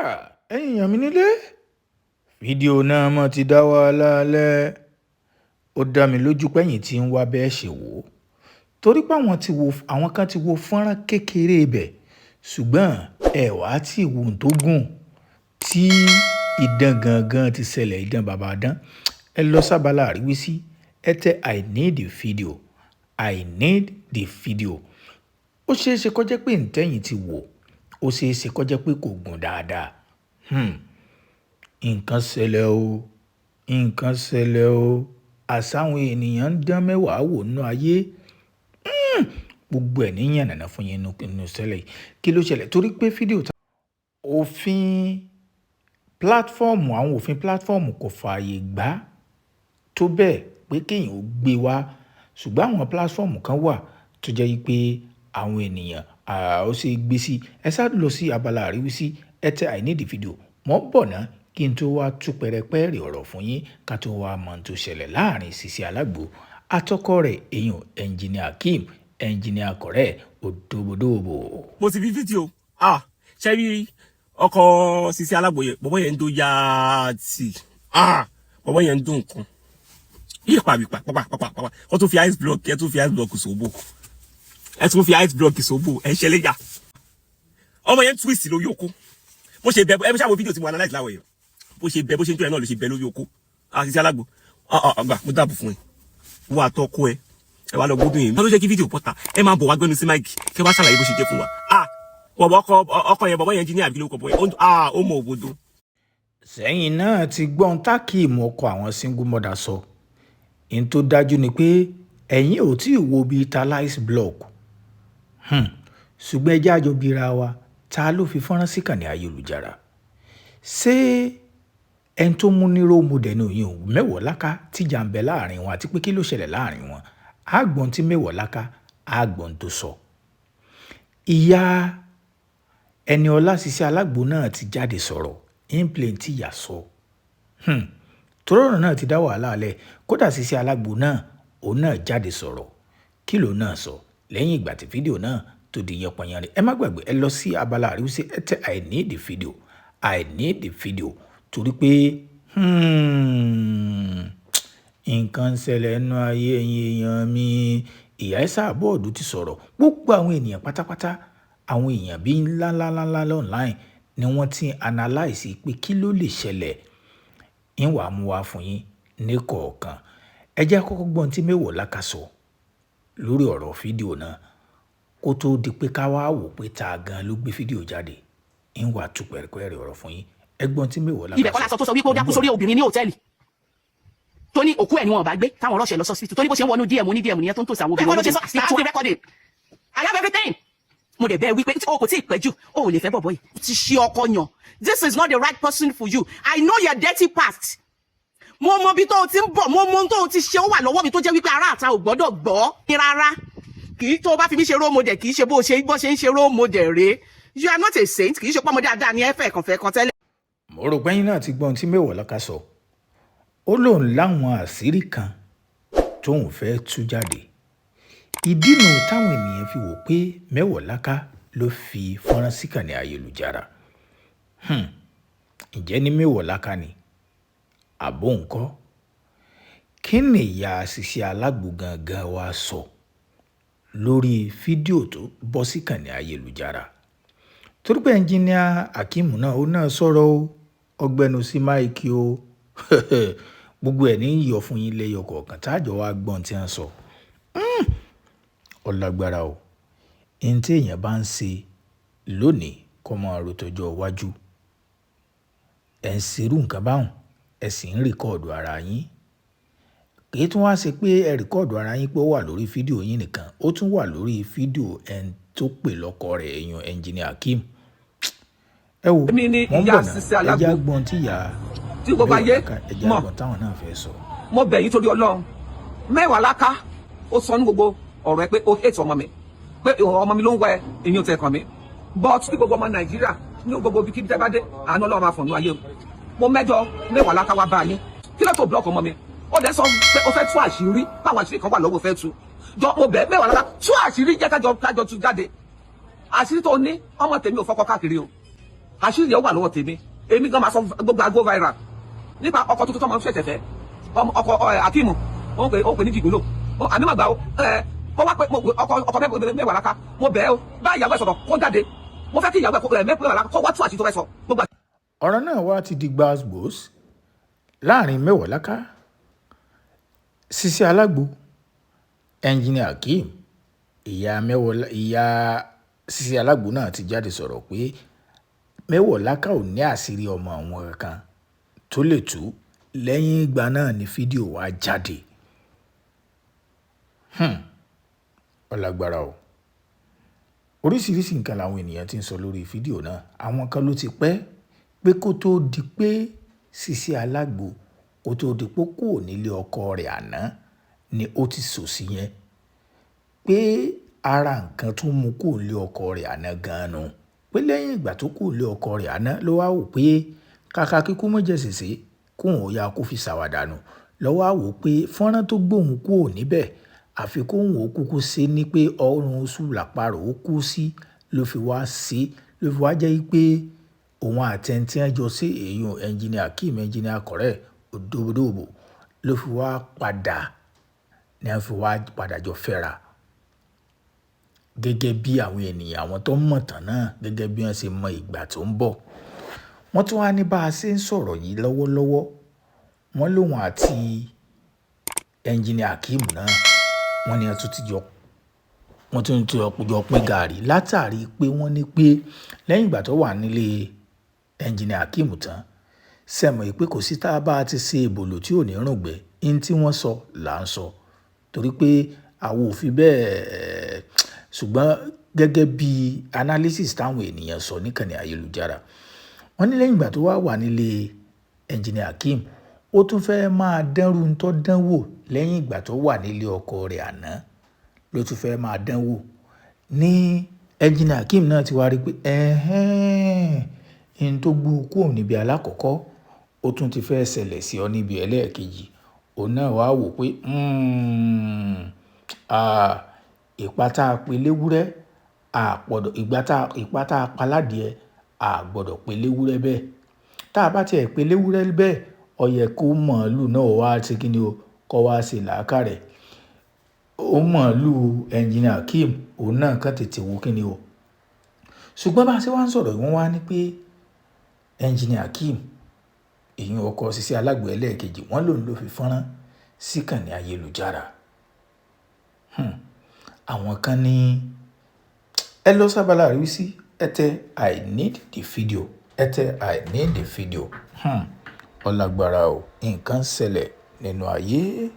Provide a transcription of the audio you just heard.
Ẹ̀yin èèyàn mi nílé, fídíò náà mọ̀ ti dá wàhálà lẹ̀. Ó dá mi lójú pẹ́yìn tí ń wá bẹ́ẹ̀ ṣe wò ó, torí pé àwọn kan ti wo fọ́nrán kékeré ibẹ̀, ṣùgbọ́n ẹ wá tí ìwò tó gùn tí idán gangan ti ṣẹlẹ̀, idán bàbá dán. Ẹ lọ sábàlá àríwísí, ẹ tẹ "I need the video, I need the video". Ó ṣeé ṣe kó jẹ́ pé ntẹ́yìn ti wò, ó ṣeé ṣe kó jẹ́ pé kò gùn dáadáa. Nǹkan ṣẹlẹ̀ o, nǹkan ṣẹlẹ̀ o. Àṣàwọn ènìyàn ń dán mẹ́wàá wò nínú ayé. Gbogbo ẹ̀ ní yànnàná fún yín nínú ṣẹlẹ̀ yìí. Kí ló ṣẹlẹ̀? Torí pé fídíò òfin platform, àwọn òfin platform kò fààyè gbà tó bẹ́ẹ̀ pé kéèyàn ó gbé wá, ṣùgbọ́n àwọn platform kan wà tó jẹ́ wípé àwọn ènìyàn ó ṣe é gbé sí. Ẹ sá lọ sí abala àríwísí, ẹ tẹ "I need the video". Mọ́ bọ̀ ná kí n tó wá tú pẹrẹpẹrẹ ọ̀rọ̀ fún yín, ká tó wá mọ̀ tó ṣẹlẹ̀ láàrin Sisi Alágbo atọ́kọ rẹ̀, èèyàn Engineer Akeem, Engineer Kọ̀rẹ́ Òdòbòdòbò. Mo ti fi fídíò, ah, ṣe rí ọkọ Sisi Alágbo yẹn, bọ̀bọ̀ yẹn ń do yaati. Ah, bọ̀bọ̀ yẹn ń dún nǹkan yíyí pàbípa pàpà pàpà. Wọ́n tún fi ice block, ẹ tún fi ice block sóbò, ẹ tún fi ice block sóbò, ẹ ń ṣẹlẹ́yà. Ọmọ yẹn ń twist lórí oko bó ṣe bẹ. Ẹ bí sábò fídíò tí mo analyse láwọ̀ yẹn, bó ṣe bẹ, bó ṣe ń tó yẹn náà ló ṣe bẹ lórí oko. Ah, Sisi Alágbo, ọgbà mo dáàbò fún ẹ, wọ́n àtọkọ ẹ, ẹ wá lọ gbódùn yìí. Ló jẹ́ kí fídíò pọ́ta, ẹ máa bọ̀ wá gbẹ́nu sí mic kí wá ṣàlàyé bó ṣe jẹ́ fún wa. Ah, bọ̀bọ̀ ọkọ, ọkọ yẹn, bọ̀bọ̀ yẹn jí ní àbí ló kọ bọ̀ yẹn? Ah, ó mọ òbòdó. Sẹ́yìn náà ti gbọ́n tákìmù ọkọ àwọn single mother sọ. N tó dájú ni pé ẹ̀yin ò tí ì wo bíi talice block, ṣùgbọ́n ẹ jẹ́ àjọ bíra wa, ta ló fi fọ́nrán sí kànnì ayélujára? Ṣé ẹni tó mú ní role model ní òyìn Mẹ́wọ̀ọ́láká tíjà ń bẹ láàrin wọn, àti pé kí ló ṣẹlẹ̀ láàrin wọn? Àgbọ̀n tí Mẹ́wọ̀ọ́láká àgbọ̀n tó sọ. Ìyá Ẹniọlá Sisi Alágbo náà ti jáde sọ̀rọ̀ in plain tí ìyá sọ. Torọ́rọ̀ náà ti dá wàhálà lẹ̀. Kódà Sisi Alágbo náà, òun náà jáde sọ̀rọ̀. Kí ló náà sọ lẹ́yìn ìgbà tí fídíò náà tó di yánpọnyánrin? Ẹ má gbàgbé, ẹ lọ sí abala àríwísí, ẹ tẹ "I need the video, I need the video", torí pé nǹkan ń ṣẹlẹ̀ nínú ayé ẹ̀yin èèyàn mi. Ìyá Esabod ti sọ̀rọ̀. Gbogbo àwọn ènìyàn pátápátá, àwọn èèyàn bíi ńláńláńlá online ni wọ́n ti analyse pé kí ló lè ṣẹlẹ̀. Ń wàá mú wá fún yín ní kọ̀ọ̀kan. Ẹ jẹ́ kọ́kọ́ gbọ́n tí Mẹ́wọ̀ọ́láká sọ lórí ọ̀rọ̀ fídíò náà, kó tó di pé ká wá wò pé ta gan ló gbé fídíò jáde. Ń wàá tú pẹ̀rẹ̀pẹ̀rẹ̀ ọ̀rọ̀ fún yín. Ẹ gbọ́n tí Mẹ́wọ̀ọ́láká sọ. Ibẹ̀ kọ́ la sọ tó sọ wípé ó dákú sórí obìnrin ní hòtẹ́ẹ̀lì, tó ní òkú ẹ̀ ni wọn bá gbé, táwọn rọ́ṣẹ̀ lọ sọ́sibítù, tó ní bó ṣe ń wọnú DM ní DM nìyẹn, tó ń tòsí àwọn obìnrin. Olóṣèlú start recording. I have everything. Mo dẹ̀ bẹ́ẹ̀ wípé o kò tí ì pẹ́ jù, o ò lè fẹ́ bọ̀bọ̀ yìí ti ṣe ọkọ yàn. This is not the right person for you. I know your dirty past. Mo mọ ibi tó o ti ń bọ̀, mo mọ ohun tó o ti ṣe. Ó wà lọ́wọ́ mi tó jẹ́ wípé ará àta ò gbọ́dọ̀ gbọ́ rárá. Kì í tó o bá fi mí ṣe role model, kì í ṣe bó ṣe bó ṣe ń ṣe role model rèé. You are not a saint. Kì í ṣe pọ́nmọdé dáadáa ní ẹ̀fẹ̀ kànfẹ́ kan tẹ́lẹ̀. Mo rò pé ẹ̀yin náà ti gbọ́n tí Mẹ́wọ̀ọ́láká sọ. Ó lóun láwọn àṣírí kan tóun fẹ́ tú jáde. Ìdí nu táwọn ènìyàn fi wò pé Mẹ́wọ̀ọ́láká ló fi fọ́nrán síkànnì ayélujára. Ǹjẹ́ ní Mẹ́wọ̀ọ́láká ni àbó ńkọ́? Kí ni ìyá Sisi Alágbo gangan wá sọ lórí fídíò tó bọ́ síkànnì ayélujára? Torí pé Engineer Akeem náà, ó náà sọ̀rọ̀ o, ọgbẹ́nu sí mic o. Gbogbo ẹ̀ ní yọ fún yín lẹ́yọ kọ̀ọ̀kan táàjọ wá gbọ́n tí wọ́n sọ. Ó lágbára o. Ihun tí èèyàn bá ń ṣe lónìí, kó máa ro tọjọ́ iwájú. Ẹ̀ ń ṣerú nǹkan báhùn, ẹ sì ń record ara yín. Kì í tún wá ṣe pé ẹ record ara yín pé ó wà lórí fídíò yín nìkan, ó tún wà lórí fídíò ẹni tó pè lọ́kọ rẹ̀, èèyàn Engineer Akeem. Ẹ wo, Èmi ni wọ́n ń ìyá bọ̀ náà. Sisi Ẹ jẹ́ Alágbo á gbọ́n tí ìyá tí gbogbo ayé Mẹ́wàá ẹ jẹ́ mọ̀. á gbọ́n táwọn náà fẹ́ sọ. Mo bẹ̀ yín torí Ọlọ́run. Mẹ́wàá láká, ó sọ ní gbogbo ọ̀rọ̀ ẹ pé ó hate ọmọ mi, pé ọmọ mi ló ń wá ẹ. Ìyẹn ò tẹ̀ kàn mí, but ní gbogbo ọmọ Nàìjíríà, ní gbogbo ibi kíbi tẹ́ bá dé, àánú Ọlọ́run máa fọ̀nù ayé o. Mo mẹ́jọ Mẹ́wàá láká wá bá yín. Kí ló tó block ọmọ mi? Ó dẹ̀ sọ pé ó fẹ́ tú àṣírí, báwọn àṣírí kan wà lọ́wọ́ fẹ́ tú jọ. Mo bẹ̀ Mẹ́wàá láká, tú àṣírí, jẹ́ kájọ kájọ tú jáde àṣírí tó ní. Ọmọ tèmi ò fọkọ káàkiri o. Àṣírí yẹn wà lọ́wọ́ tèmi. Èmi gan máa sọ gbogbo ago viral nípa ọkọ tuntun tó máa ń ṣẹ̀ṣẹ̀ fẹ́, ọkọ Akeem, ó ń pè ní gigolo. Àmì màgbà ó ẹ kó wá pé ọkọ mẹ́wàá láká. Mo bẹ̀ ẹ́ o, bá ìyàwó ẹ̀ sọ̀rọ̀ kó jáde. Mo fẹ́ kí ìyàwó ẹ̀ mẹ́wàá láká kó wá tú àṣírí tó fẹ́ sọ gbogbo. Ọ̀rọ̀ náà wá ti di gbas-gbos láàrin Mewolaka, Sisi Alágbo, Engineer Akeem. Ìyá Mewolaka, ìyá Sisi Alágbo náà ti jáde sọ̀rọ̀ pé Mewolaka ò ní àṣírí ọmọ àwọn kankan tó lè tú. Lẹ́yìn ìgbà náà ni fídíò wá jáde. Ó lágbára o. Oríṣiríṣi nǹkan làwọn ènìyàn ti ń sọ lórí fídíò náà. Àwọn kan ló ti pẹ́ pé kó tóó di pé Sisi Alágbo, kó tóó di pé kúrò nílé ọkọ rẹ̀ àná ni ó ti sòsì yẹn, pé ara nǹkan tó mú kúrò nílé ọkọ rẹ̀ àná gan-an nù, pé lẹ́yìn ìgbà tó kúrò nílé ọkọ rẹ̀ àná ló wá wò pé kàkà kíkú mọ́jẹ̀ ṣèṣe kóun ó yá kó fi ṣàwàdànù lọ́wọ́ á wò pé fọ́nrán tó gbóhùn kúrò níbẹ̀, àfi kóun ó kúkú ṣe ní pé ọrùn oṣù làparò ó kú sí, ló fi wá sí, ló fi wá jẹ́ pé òun àti ẹni tí wọ́n jọ sí èèyàn, Engineer Akeem, Engineer Correct Òdòdó, ló fi wá padà ní wọ́n fi wá padà jọ fẹ́ra, gẹ́gẹ́ bí àwọn ènìyàn, àwọn tó mọ̀ tán náà, gẹ́gẹ́ bí wọ́n ṣe mọ ìgbà tó ń bọ̀. Wọ́n tún wá ní bá a ṣe ń sọ̀rọ̀ yìí lọ́wọ́lọ́wọ́, wọ́n lóun àti Engineer Akeem náà, wọ́n ní wọ́n tún ti jọ, wọ́n tún ti jọ pín gàárì, látàrí pé wọ́n ní pé lẹ́yìn ìgbà tó wà nílé Engineer Akeem tán, sẹ́mọ̀ pé kò sí tá a bá ti ṣe èbòlò tí ò ní rùngbẹ́ ní tí wọ́n sọ là ń sọ, torí pé àwọn ò fi bẹ́ẹ̀. Ṣùgbọ́n gẹ́gẹ́ bí analysis táwọn ènìyàn sọ níkànnì ayélujára, wọ́n ní lẹ́yìn ìgbà tó wà wà nílé Engineer Akeem, ó tún fẹ́ máa dánrú tó dánwò lẹ́yìn ìgbà tó wà nílé ọkọ rẹ̀ àná, ló tún fẹ́ máa dánwò ní Engineer Akeem náà ti wá rí pé ẹ̀hẹ́n, n tó gbó kúrò níbi alákọ̀ọ́kọ́, ó tún ti fẹ́ ṣẹlẹ̀ sí ọ níbi ẹlẹ́ẹ̀kejì. Òun náà wá wò pé ìpa tá a pe léwúrẹ́ a gbọ́dọ̀, ìgbà tá ìpa tá a pa ládìẹ a gbọ́dọ̀ pe léwúrẹ́ bẹ́ẹ̀. Tá a bá tiẹ̀ pe léwúrẹ́ bẹ́ẹ̀, ó yẹ kó màálù náà wá ṣe kí ni o, kó wá ṣe làákàrẹ̀. Ó màálù Engineer Akeem, òun náà kàn tètè wo kí ni o. Ṣùgbọ́n bá a ṣe wá ń sọ̀rọ̀, wọ́n wá ní pé Engineer Akeem, èyí ọkọ Sisi Alágbo ẹlẹ́ẹ̀kejì, wọ́n lòun ló fi fọ́nrán síkànnì ayélujára. Àwọn kan ní ẹ lọ sábàlá àríwísí, ẹ tẹ "I need the video", ẹ tẹ "I need the video". Ó lágbára o, nǹkan ṣẹlẹ̀ nínú ayé.